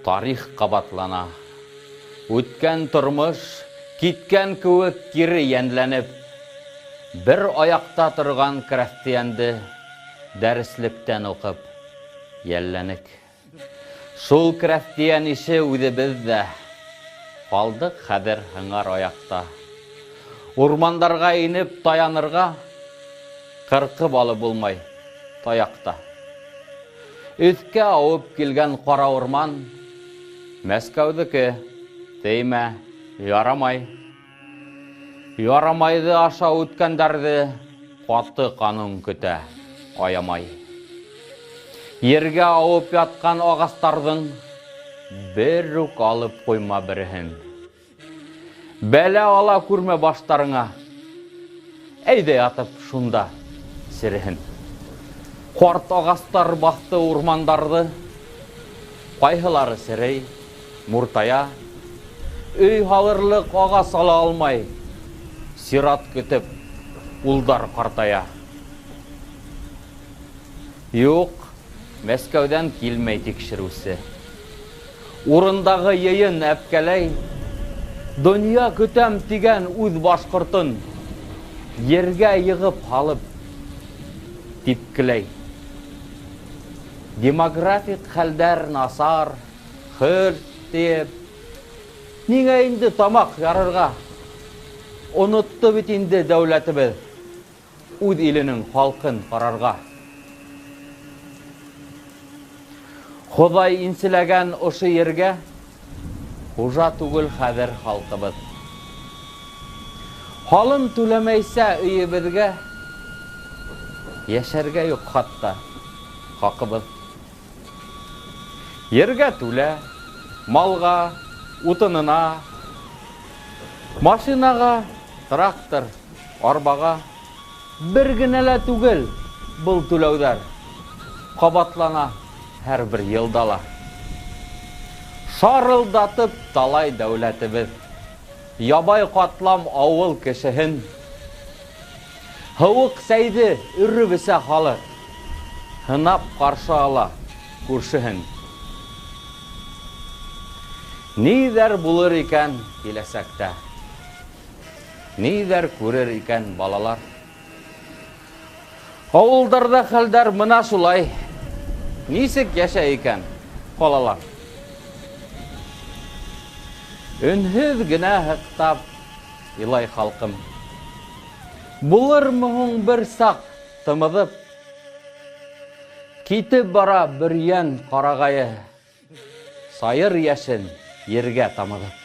Тарих ҡабатлана. Үткән тормош киткән кеүек кире йәнләнеп, бер аяҡта торған крәҫтиәнде дәреслектән уҡып йәлләнек. Шул крәҫтиән ише үҙебеҙ ҙә ҡалдыҡ хәҙер һыңар аяҡта. Урмандарға инеп таянырға ҡырҡып алып булмай таяҡта. Өҫкә ауып килгән ҡара урман Мәскәүҙеке, теймә, ярамай. Ярамайҙы аша үткәндәрҙе ҡаты ҡанун көтә, аямай. Ергә ауып ятҡан ағастарҙың бер үк алып ҡуйма береһен. Бәлә ала күрмә баштарыңа. Әйҙә ятып шунда сереһен. Ҡарт ағастар баҫты урмандарҙы. Ҡайһылары серей, муртая. Өй һалырлыҡ ағас ала алмай. Сират көтөп улдар ҡартая. Юҡ, Мәскәүҙән килмәй тикшереүсе. Урындағы йыйын әпкәләй. Донъя көтәм тигән үҙ башҡортон ергә йығып һалып типкеләй. Демографик хәлдәр насар, хөр тиеп, ниңә инде тамаҡ ярырға? Онотто бит инде дәүләтебеҙ үҙ иленең халҡын ҡарарға. Хоҙай инселәгән ошо ергә хужа түгел хәҙер халҡыбыҙ. Һалым түләмәйсә өйөбөҙгә йәшәргә юҡ хатта хаҡыбыҙ. Ергә түлә, малға, утынына, машинаға, трактор, арбаға бер генә лә түгел был түләүҙәр ҡабатлана һәр бер йылда ла. Шарылдатып талай дәүләтебеҙ ябай ҡатлам ауыл кешеһен. Һыуыҡ сәйҙе өрөп эсә халыҡ, һынап ҡаршы ала күршеһен. Ниҙәр булыр икән киләсәктә? Ниҙәр күрер икән балалар? Ауылдарҙа хәлдәр мына шулай. Нисек йәшәй икән ҡалалар? Өнһөҙ генә һыҡтап илай халҡым. Булырмы һуң бер саҡ тымыҙып? Китеп бара бөрйән ҡарағайы, сайыр йәшен ергә тамыҙып.